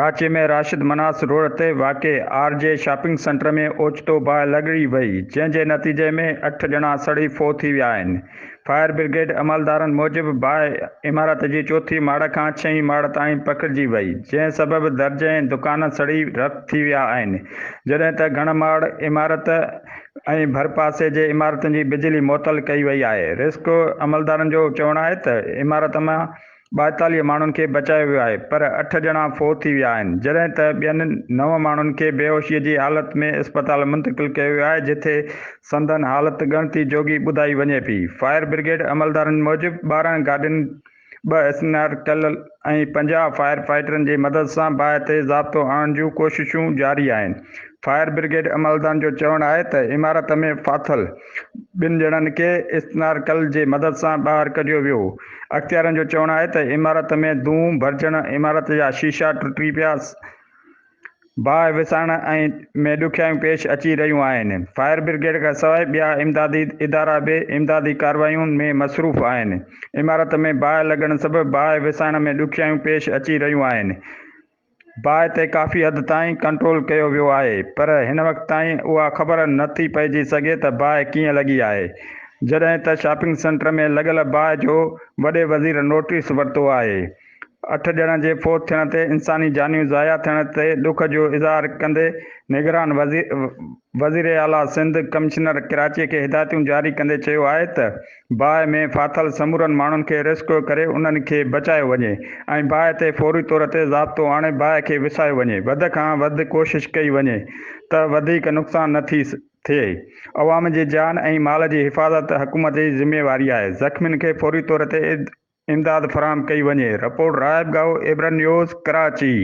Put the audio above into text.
Karachi ۾ Rashid Minhas road تي واقع R جي شاپنگ سينٽر ۾ اوچتو باهه لڳي وئي، جنهن جي نتيجي ۾ اٺ ڄڻا سڙي فوت ٿي ويا آهن. فائر برگيڊ عملدارن موجب باهه عمارت جي چوٿين ماڙ کان ڇهين ماڙ تائين پکڙجي وئي، جنهن سبب درجنين دڪان سڙي رک ٿي ويا آهن، جڏهن ته گهڻ ماڙ عمارت ۽ ڀرپاسي جي عمارتن جي بجلي معطل ڪئي وئي آهي. ريسڪيو عملدارن جو چوڻ آهي ته عمارت مان 42 ماڻهن کي بچايو ويو آهي پر اٺ ڄڻا فوت ٿي ويا آهن، جڏهن ته ٻين نو ماڻهن کي بيهوشي جي حالت ۾ اسپتال منتقل ڪيو ويو آهي جتي سندن حالت ڳڻتي جوڳي ٻڌائي وڃي پئي. فائر برگيڊ عملدارن موجب 12 گاڏين، ٻه اسنارڪل ۽ 50 فائر فائٽرن جي مدد سان باهه تي ضابطو آڻڻ جون ڪوششون جاري آهن. فائر برگيڊ عملدارن جو چوڻ آهي ته عمارت ۾ ڦاٿل ٻن ڄڻن کي اسنارڪل جي مدد سان ٻاهر ڪڍيو ويو. اختيارين جو چوڻ آهي ته عمارت ۾ دونهون ڀرجڻ عمارت جا شيشا ٽٽي پيا، باهه وسائڻ ۽ ۾ ڏکيائيون پيش اچي رهيون آهن. فائر برگيڊ کانسواء ٻيا امدادي ادارا به امدادي ڪاررواين ۾ مصروف آهن. عمارت ۾ باهه لڳڻ سبب باهه وسائڻ ۾ ڏکيائيون پيش اچي رهيون آهن. باهه تي ڪافي حد تائين ڪنٽرول ڪيو ويو آهي پر هن وقت تائين اها خبر نه ٿي پئجي سگهي ته باهه ڪيئن لڳي آهي، جڏهن ته شاپنگ سينٽر ۾ لڳل باهه جو وڏي وزير نوٽيس ورتو آهي. اٺ ڄڻن جي فوت ٿيڻ تي انساني جانيون ضايع ٿيڻ تي ڏک جو اظهار ڪندي نگران وزيراعليٰ سنڌ ڪمشنر ڪراچي کي هدايتون جاري ڪندي چيو آهي ته باهه ۾ ڦاٿل سمورن ماڻهن کي ريسڪيو ڪري انهن کي بچايو وڃي ۽ باهه تي فوري طور تي ضابطو آڻي باهه کي وسايو وڃي، وڌ کان وڌ ڪوشش ڪئي وڃي ته وڌيڪ نقصان نه ٿي ٿئي، عوام جي جان ۽ مال جي حفاظت حڪومت جي ذميواري آهي، زخمين کي فوري طور تي امداد فراهم ڪئي وڃي، رپورٽ راهب ڳاهو، عبرت نيوز، ڪراچي.